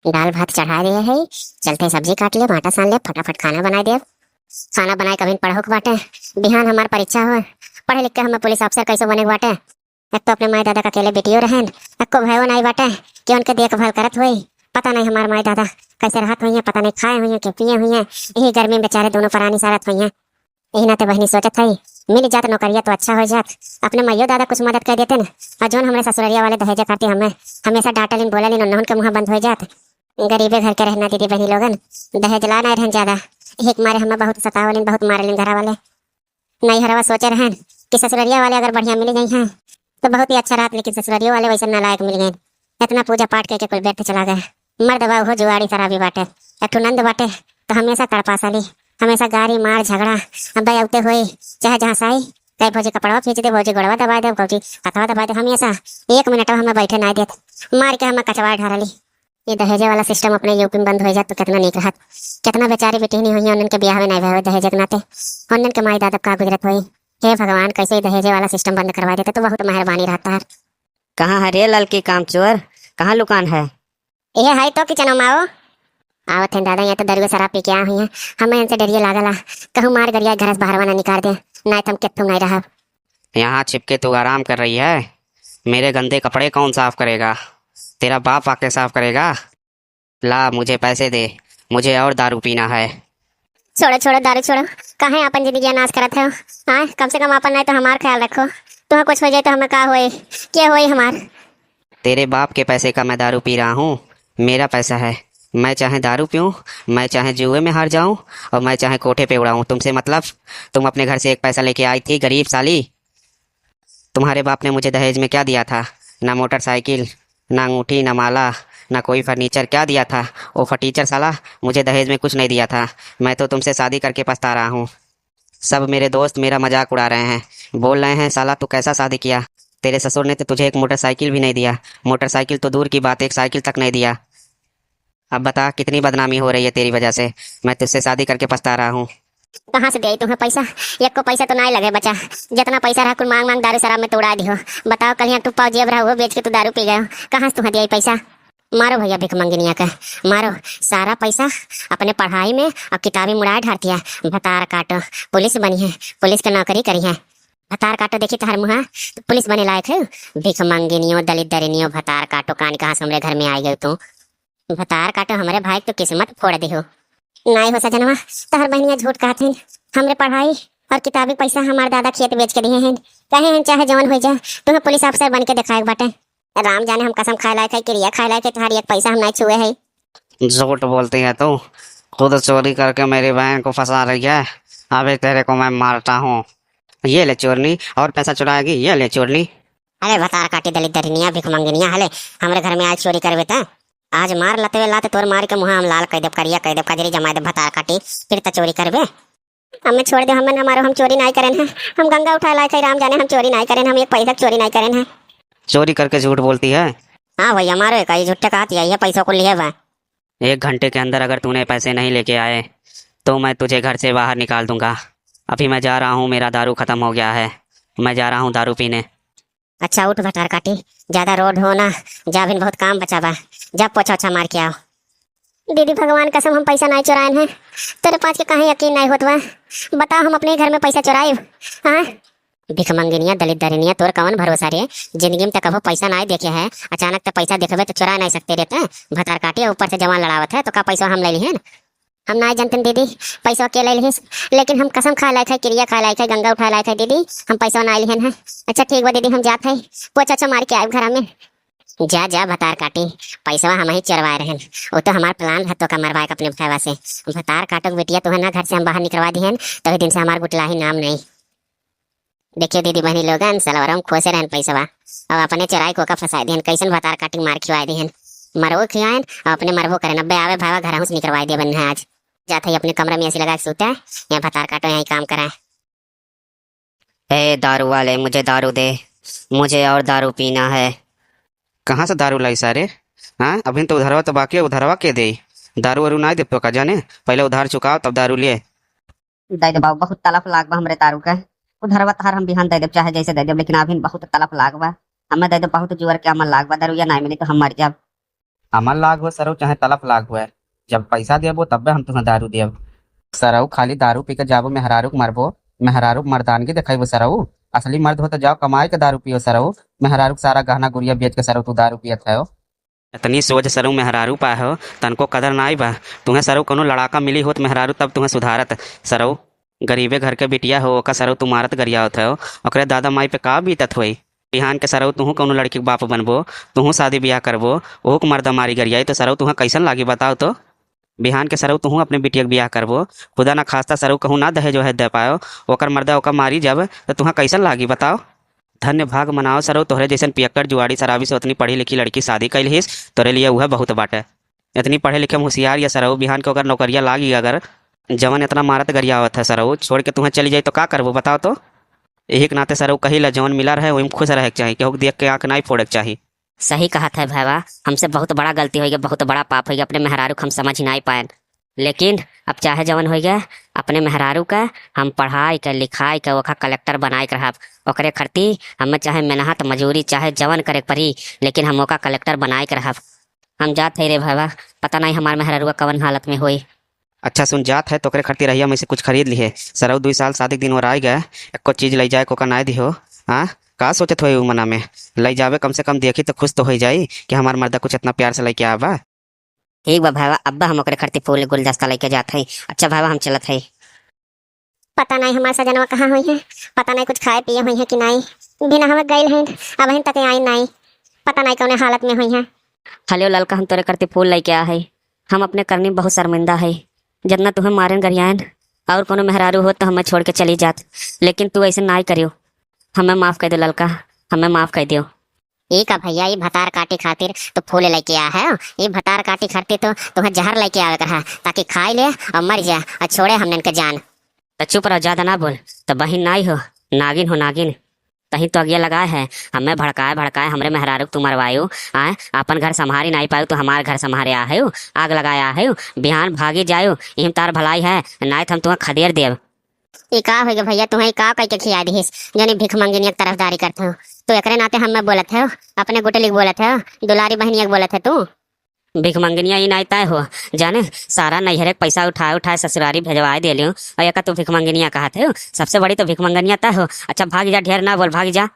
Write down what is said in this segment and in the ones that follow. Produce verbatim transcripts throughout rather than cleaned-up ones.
दाल भात चढ़ा दिए है, चलते सब्जी काट ले, आटा सान ले, फटाफट खाना बनाए देब। खाना बनाए कभी पढ़ो के बाटे, बिहान हमार परीक्षा हो, पढ़े लिख के हमें पुलिस अफसर कैसे बने के बाटे। एक तो अपने माई दादा का अकेले बेटियों रहन, एको भाइयों नाई बाटे कि उनके देखभाल करत होई। पता नहीं हमार माई दादा कैसे रहत होइहैं, पता नहीं खाए होइहैं कि पिए होइहैं। यही गर्मी में बेचारे दोनों परानी सारत होइहैं। यही नाते बहनी सोचत हई, मिल जात नौकरिया तो अच्छा हो जात, अपने माइयो दादा कुछ मदद कर देते न। और जौन हमरे ससुररिया वाले दहेजे खातिर हमें हमेशा डांटलिन बोललिन, उन्हन के मुँह बंद हो जात। गरीबे घर के रहना दीदी बहनी लोगन, दहेज ला नहीं रहन ज्यादा, यही के मारे हमें बहुत सतावलिन, बहुत मारलिन घरा वाले। नैहरवा सोचे रहन कि ससुररिया वाले अगर बढ़िया मिल गई हैं तो बहुत ही अच्छा रहत, लेकिन ससुररिया वाले वैसे नालायक मिल गए। इतना पूजा पाठ करके कुल व्यर्थ चला गए। मर्द बा उहो जुआड़ी शराबी बाटे, एक ठो नंद बाटे तो हमेशा तड़पा साली, हमेशा गारी मार झगड़ा। अब अबे अउते होई चाहे जहाँ साई, कहे भौजी कपड़वा खींच दे, भौजी गोड़वा दबाए दे, भौजी हथवा दबाए दे, हमेशा एक मिनट हमें बैठे ना देत, मार के हमें कचवा ढारली। ये दहेजे वाला सिस्टम अपने यूपी में बंद हो जात तो कितना नीक रहत। कितना बेचारी बेटी नहीं हुई है, उन्हन के ब्याह में नहीं भय दहेज के नाते, उन्हन के माई दादा का गुजरत हुई। हे भगवान, कैसे ही दहेजे वाला सिस्टम बंद करवा देते तो बहुत मेहरबानी रहता है। कहाँ है रे ललकी कामचोर, कहाँ लुकान है? ये है तो किचन में आओ। आवत हैं दादा, यहाँ तो दरुआ शराब पी के आ हुई हैं, हमें इनसे डरिए लागला, कहूँ मार गरिया घर से बाहरवा ना निकाल दे, नहीं तो हम कित्थुम नहीं रहब। यहाँ छिपके तू आराम कर रही है, मेरे गंदे कपड़े कौन साफ करेगा? तेरा बाप आके साफ करेगा। ला, मुझे पैसे दे, मुझे और दारू पीना है। छोड़ो, छोड़ो, दारू छोड़ो। काहे आपन जिंदगी नाश करत हो? हाँ, कम से कम आपन नहीं तो हमार ख्याल रखो। तुम्हें कुछ हो जाए तो हमें का होए? क्या होए हमार? तेरे बाप के पैसे का मैं दारू पी रहा हूँ, मेरा पैसा है। मैं चाहे दारू पीऊँ, मैं चाहे जुए में हार जाऊँ और मैं चाहे कोठे पे उड़ाऊँ, तुमसे मतलब? तुम अपने घर से एक पैसा लेके आई थी, गरीब साली। तुम्हारे बाप ने मुझे दहेज में क्या दिया था? ना मोटरसाइकिल, ना अंगूठी, ना माला, ना कोई फर्नीचर। क्या दिया था? ओ फटीचर साला, मुझे दहेज में कुछ नहीं दिया था। मैं तो तुमसे शादी करके पछता रहा हूँ। सब मेरे दोस्त मेरा मजाक उड़ा रहे हैं, बोल रहे हैं, "साला, तू कैसा शादी किया? तेरे ससुर ने तो तुझे एक मोटरसाइकिल भी नहीं दिया। मोटरसाइकिल तो दूर की बात, एक साइकिल तक नहीं दिया। अब बता, कितनी बदनामी हो रही है तेरी वजह से। मैं तुझसे शादी करके पछता रहा हूँ।" कहाँ से दियाई तुम्हें पैसा? एको पैसा तो नाई लगे बचा। जितना पैसा रहा कुल मांग मांग दारू शराब में तो उड़ा दिहो। बताओ, कल यहाँ टुप्पा जेब रहा, वो बेच के तू दारू पी गयो। कहाँ से तुम्हें दियाई पैसा? मारो भैया भिख मंगिनिया के, मारो। सारा पैसा अपने पढ़ाई में और किताबी मुड़ाए ढारतिया। भतार काटो, पुलिस बनी है, पुलिस के नौकरी करी है। भतार काटो, देखी तहार मुँहा, तो पुलिस बने लायक है? भिख मंगिनियो, दलित दरिनियो, भतार काटो, कान कहाँ से हमरे घर में आई गई तू? भतार काटो, हमरे भाई के तो किस्मत फोड़ दिहो। नाई हो सजनवा, तहर बहनिया झूठ कहत हईन। हमरे पढ़ाई और किताबी पैसा हमार दादा खेत बेच के दिहे हईन। कहे हईन चाहे जवन हो जाए, तुम्हें पुलिस अफसर बन के दिखाए के बाटे। राम जाने हम कसम खाए लायक है, किरिया खाए लायक है, तोहार एक पैसा हम नाई छुए है। झूठ बोलती है तू, खुद चोरी करके मेरी बहन को फंसा रही है। अभी तेरे को मैं मारता हूँ। ये ले चोरनी, और पैसा चुराएगी, ये ले चोरनी। अरे भतार काटी दलित दरिनिया, भिख मंगिनिया, हले हमरे घर में आज चोरी करबे त? आज मार लतवे लात तोर मार के मुँहा हम लाल कह देब, करिया कह देब, कजरी जमाए देब, भतार काटी, फिर त चोरी करबे। हमें छोड़ दे, हमें ना मारो, हम चोरी नाई करेन है। हम गंगा उठाए लायक है, राम जाने हम चोरी नाई करेन, हम एक पैसा चोरी नाई करेन है। चोरी करके झूठ बोलती है। हाँ भैया, मारो एक, ये झूठे कहत है, ये पैसों को लिए बा। एक घंटे के अंदर अगर तूने पैसे नहीं लेके आए, तो मैं तुझे घर से बाहर निकाल दूंगा। अभी मैं जा रहा हूँ, मेरा दारू खत्म हो गया है, मैं जा रहा हूँ दारू पीने। अच्छा उठ भतार काटी, ज्यादा रोड हो ना, जा, अभी बहुत काम बचा बा, जा पोछा ओछा मार के आओ। दीदी भगवान कसम हम पैसा नाई चुराएन है, तेरे पाँच के काहे यकीन नाई होत बा, बताओ हम अपने घर में पैसा चुराइब? हाँ, भिख मंगिनिया, दलित दरिनिया, तोर कवन भरोसा रे? जिंदगी में त कभो पैसा नाई देखे है, अचानक त पैसा देखबे त चुरा नाई सकते रे ते। भतार काटी ऊपर से जवान लड़ावत है, तो का पैसा हम ले लिहन? हम नाई जानते दीदी, पैसा के ले लिहिस, लेकिन हम कसम खाए लायक है, किरिया खाए लायक है, गंगा उठाए लायक है दीदी, हम पैसा नाई लिहन है। अच्छा ठीक बा दीदी, हम जात है, पोछा ओछा मार के आइब घर में। जा, जा, भतार काटी, पैसवा हम ही चोरवाए रहन। वो तो हमार प्लान रहा तोका मरवाए के अपने भयवा से। भतार काटो के बिटिया, तुहे ना घर से हम बाहर निकलवा दिहन, तो दिन से हमार गुटलाही नाम नहीं। देखियो दीदी बहनी लोगन, सलवरवा में खोसे रहन पैसवा, अब अपने चोराई के ओका फंसाए दिहन। कैसन भतार काटी मार खिवाए दिहन, मरबो खियाएन और अपने मरबो करेन। अबे आवे भयवा, घरहू से निकलवाए दिया बन्ना आज। जात है अपने कमरा में एसी लगा के सूते, या भतार काटो यहीं काम करे। ए दारू वाले, मुझे दारू दे, मुझे और दारू पीना है। कहाँ से दारू लाई सारे? हाँ, अभी तो उधारवा तो बाकी है, उधारवा के दे? दारू वारू ना दे तो का जाने, पहले उधार चुकाओ तब दारू लिए। दे दे बाबू, बहुत तलफ लाग बा हमरे दारू के। उधारवा तहार हम बिहान दे देब, चाहे जैसे दे देब, लेकिन अभी बहुत तलफ लाग बा। हमें दे दे, बहुत जुअर के अमल लाग बा, दारूया ना मिली तो हम मर जाब। अमल लाग हो सरऊ, चाहे तलफ लाग हुए, जब पैसा देबो तब्बे हम तुहें दारू देब। सरऊ खाली दारू पी के जाबो, मेहरारू के मरबो, मेहरारू के मर्दानगी देखइबो सरऊ। असली मर्द हो तो जाओ कमाई के दारू पियो सरऊ, मेहरारू के सारा गहना गुरिया बेच के सरऊ तू दारू पियत हो। इतनी सोझ सरऊ मेहरारू पाए हो, तनको कदर नाई बा। तुहें सरऊ कोनो लड़ाका मिली होत मेहरारू तब तुहें सुधारत। सरऊ गरीबे घर के बिटिया हो, ओका सरऊ तू मारत गरियावत हो, ओकरे दादा माई पे का बीतत होई? बिहान के सरऊ तुहूँ कौनो लड़की के बाप बनबो, तुहूँ शादी बियाह करबो, ओहू के मर्दा मारी गरियाई तो सरऊ तुहाँ कैसन लागी बताओ तो? बिहान के सरऊ तुहूँ अपने बिटिया के बियाह करबो, खुदा ना खास्ता सरऊ कहूँ ना दहेज वहेज दे पायो, ओकर मर्दा ओका मारी जब, तो तुहाँ कैसन लागी बताओ? धन्य भाग मनाओ सरऊ, तोहरे जैसन पियक्कड़ जुआड़ी शराबी से उतनी पढ़ी लिखी लड़की शादी कैल हिस, तोरे लिए उहे बहुत बाटे। इतनी पढ़े लिखे में होशियार या सरऊ, बिहान के ओकर नौकरिया लागी अगर, जवन इतना मारत गरियावत है सरऊ, छोड़ के तुहें चली जाई तो का करबो बताओ तो? यही के नाते सरऊ कही ला, जवन मिला रहे वही में खुश रहे के चाही, केहू के देख के आँख नाई फोड़े के चाही। सही कहत है भैया, हमसे बहुत बड़ा गलती होइ गया, बहुत बड़ा पाप होइ गया, अपने मेहरारू के हम समझ ही नाई पाएन। लेकिन अब चाहे जवन होइ गया, अपने मेहरारू का हम पढ़ाई के लिखाई के ओखा कलेक्टर बनाए के रहब। ओकरे खरती हमें चाहे मेहनत मजूरी चाहे जवन करे के पड़ी, लेकिन हम ओका कलेक्टर बनाए के रहब। हम जात है रे भैया, पता नहीं हमार मेहरारुआ कवन हालत में होई। अच्छा सुन, जात है तोकरे खरती रहिया में से कुछ खरीद लिहे। सरऊ दुई साल शादी के दिन ओराई गए, एको चीज लई जाए कोका नाय दिहो। हाँ, का सोचत होई उ मना में? लई जावे कम से कम, देखी तो खुश तो होई जाई कि हमार मर्दा कुछ इतना प्यार से लेके आवा। ठीक बा भाईवा, अब्बा हम ओकरे खरती फूल गुलदस्ता लेके जात हई। अच्छा भाईवा, हम चलत हई। पता नाई हमार सजनवा कहाँ होइहैं, पता नाई कुछ खाए पिए होइहैं कि नाई। बिना हमें गइल हैं, अबहिन तक आइन नाई, पता नाई कौने हालत में होइहैं। हलियो ललका, हम तोरे खरती फूल लेके आ हई। हम अपने करनी बहुत शर्मिंदा हई, जितना तुहें मारेन गरियाएन और कोनो मेहरारू होत तो हमें छोड़ के चली जात, लेकिन तू ऐसे नाई करियो। हमें माफ कर दो ललका, हमें माफ कर दियो। ई का भैया, ई भतार काटी खातिर तू फूल लेके आ है? ई भतार काटी खातिर तो तुहें जहर लेके आवे के रहा, ताकि खाई ले और मर जा और छोड़े हमनन के जान। त चुप रह, ज्यादा ना बोल। त बहिन नाई हो, नागिन हो, नागिन। तहीं तो अगिया लगाए है, हमें भड़काए भड़काए हमरे मेहरारू के तू मरवायु। आए, अपन घर संभारी नाई पायु, तू हमार घर संभारे आ हयु, आग लगाए आ हयु। बिहान भागी जायु, इहिम तार भलाई है, नाई त हम तुहें खदेर देब। ई का होइगे भैया, तुहें ई का कइके खिया दिहिस, जौन ई भिखमंगिनिया के तरफदारी करत हो? तू एकरे नाते हमें बोलत हो, अपने गुटली के बोलत हो, दुलारी बहनिया के बोलत हो तू? भिखमंगिनिया ई नाई तय हो, जाने सारा नैहरे के पैसा उठाए उठाए ससुरारी भेजवाए देलियो, और एका तू भिखमंगिनिया कहत हो? सबसे बड़ी तो भिखमंगिनिया तय हो। अच्छा भाग जा, ढेर ना बोल, भाग जा।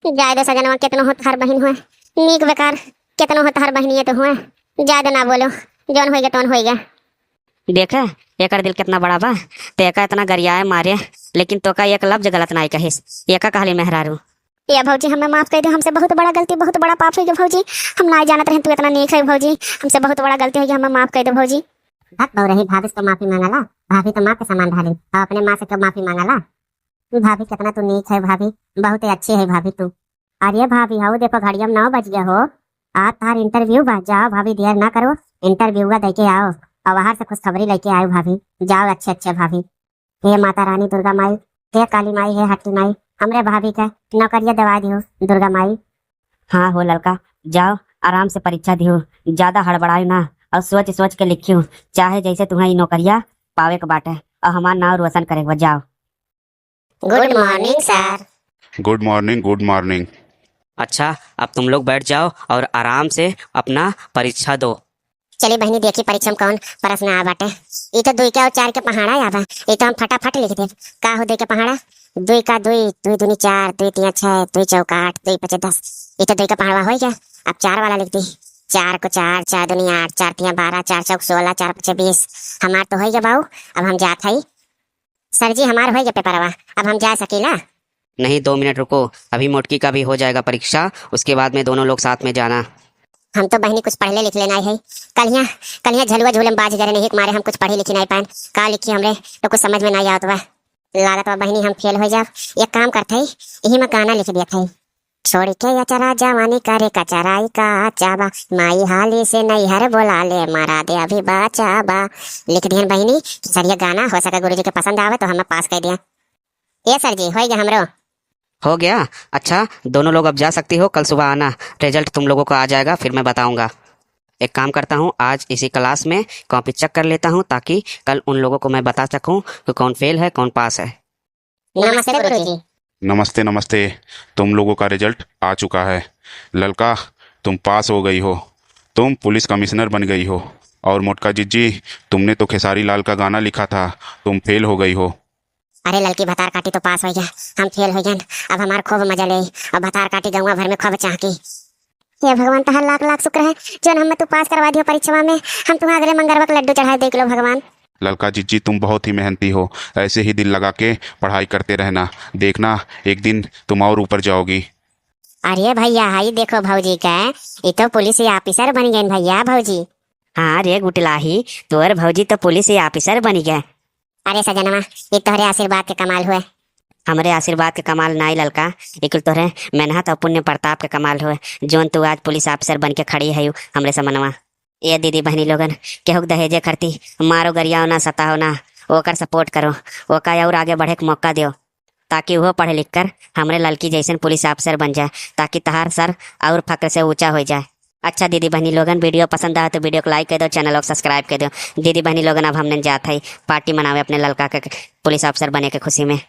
जाए दे सजनवा, केतनो हो तहार बहिन होए, नीक बेकार केतनो हो तहार बहिनिये तो होए, जाए दे ना बोलो, जौन होइगे तौन होइगे। देखे, एकर दिल केतना बड़ा बा, ते एका इतना गरियाए मारे, लेकिन तोका एक लफ्ज गलत नाई कहिस। एका कहली मेहरारू। ए भौजी, हमें माफ कर दे, हमसे बहुत बड़ा गलती, बहुत बड़ा पाप होइगे भौजी, हम नाई जानत रहेन तू इतना नीक है भौजी, हमसे बहुत बड़ा गलती होइगे, हमें माफ कर दे भौजी। भक बउरही, भाभी से तो माफी मांगला, भाभी तो माँ के समान भाली, और अपने माँ से कब माफी मांगला? भाभी, कितना तू नीक है भाभी, बहुत ही अच्छी है भाभी तू। अरे भाभी, हाउ देखो, घड़िया में नौ बज गया हो, आज तार interview बा, जाओ भाभी, देर ना करो, interview का दे के आओ, और बाहर से खुशखबरी लेके आयो भाभी, जाओ अच्छे अच्छे भाभी। हे माता रानी दुर्गा माई, हे काली माई, हे हट्टी माई, हमरे भाभी के नौकरिया दवा दियो दुर्गा माई। हाँ हो ललका, जाओ आराम से परीक्षा दियो, ज्यादा हड़बड़ायो ना और सोच सोच के लिखियो, चाहे जैसे तुम्हें ई नौकरिया पावे के बाटे और हमार नाव रोशन करे के बा, जाओ। Good morning sir। Good morning, good morning। अच्छा, अब तुम लोग बैठ जाओ और आराम से अपना परीक्षा दो। चली बहिनी, देखी परीक्षा में कौन प्रश्न आ बाटे। ई तो दुई के और चार के पहाड़ा आ बा, ई तो हम फटाफट लिख देब। का हो दुई के पहाड़ा? दुई का दुई, दुई दूनी चार, दुई तिया छः, दुई चौका आठ, दुई पचे दस। ई तो दुई का पहाड़वा हो गया। अब चार वाला लिख दी। चार को चार, चार दूनी आठ, चार तिया बारह, चार चौक सोलह, चार पचे बीस। हमार तो हो गया बाऊ, अब हम जात हई। सर जी, हमार होइगे पेपरवा, अब हम जा सकीला? नहीं, दो मिनट रुको, अभी मोटकी का भी हो जाएगा परीक्षा, उसके बाद में दोनों लोग साथ में जाना। हम तो बहिनी कुछ पढ़ले लिखले नाई है। कलिया, कलिया झलुआ झूले में बाझ गए, नहीं के मारे हम कुछ पढ़ी लिखी नाई पाएन। का लिखी हमरे तो कुछ समझ में नाई आवत बा। लागत बा बहिनी हम फेल हो जाब। एक काम करत हई, यही में गाना लिख देत हई। छोड़ के अचरा जवानी करे कचराई का चाबा, माई हाली से नैहर बोला ले, मरा दे अभी बाचा बा। लिख दिहन बहिनी, सर ये गाना हो सके गुरुजी के पसंद आवे तो हमें पास कर दिया। ए सर जी, हो गया हमरो। हो गया? अच्छा, दोनों लोग अब जा सकती हो, कल सुबह आना, result तुम लोगों को आ जाएगा, फिर मैं बताऊंगा। एक काम करता हूँ, आज इसी class में copy check कर लेता हूँ, ताकि कल उन लोगों को मैं बता सकूँ कि कौन फेल है, कौन पास है। नमस्ते गुरुजी। नमस्ते, नमस्ते। तुम लोगों का result आ चुका है। ललका, तुम पास हो गई हो। तुम पुलिस कमिश्नर बन गई हो। और मोटका जिज्जी, तुमने तो खेसारी लाल का गाना लिखा था, तुम फेल हो गई हो। अरे ललकी भतार काटी तो पास होइ गया, हम फेल होइ गए, अब हमार खूब मजा ले, अब भतार काटी गौवा भर में खूब चाहकी। हे भगवान, तहार लाख लाख शुक्र है, जौन हमें तू पास करवा दियो परीक्षवा में, हम तुम्हें अगले मंगरवा के लड्डू चढ़ाए दे किलो भगवान। ललका जिज्जी, तुम बहुत ही मेहनती हो, ऐसे ही दिल लगा के पढ़ाई करते रहना, देखना एक दिन तुम और ऊपर जाओगी। अरे भैया, हाई देखो भौजी के, ई तो पुलिस ऑफिसर बन गए भैया भौजी। हाँ रे गुटलाही, तोर भौजी तो पुलिस ऑफिसर बन गए। अरे सजनवा, ई तोहरे आशीर्वाद के कमाल हुए। हमरे आशीर्वाद के कमाल नाई ललका, ई कुल तोहरे मेहनत और पुण्य प्रताप के कमाल हुए, जौन तू आज पुलिस ऑफिसर बन के खड़ी है हमरे समनवा। ए दीदी बहनी लोगन, केहू के दहेजे खरती मारो, गरियाओ ना, सताओ ना, ओकर सपोर्ट करो, ओका और आगे बढ़े के मौका दियो, ताकि वो पढ़ लिख कर हमरे ललकी जैसन पुलिस ऑफिसर बन जाए, ताकि तहार सर और फक्र से ऊंचा हो जाए। अच्छा दीदी बहनी लोगन, वीडियो पसंद आए तो वीडियो को लाइक कर दो, चैनल को सब्सक्राइब कर दो। दीदी बहनी लोगन, अब हमने जात है पार्टी मनावे अपने ललका के पुलिस ऑफिसर बने के खुशी में।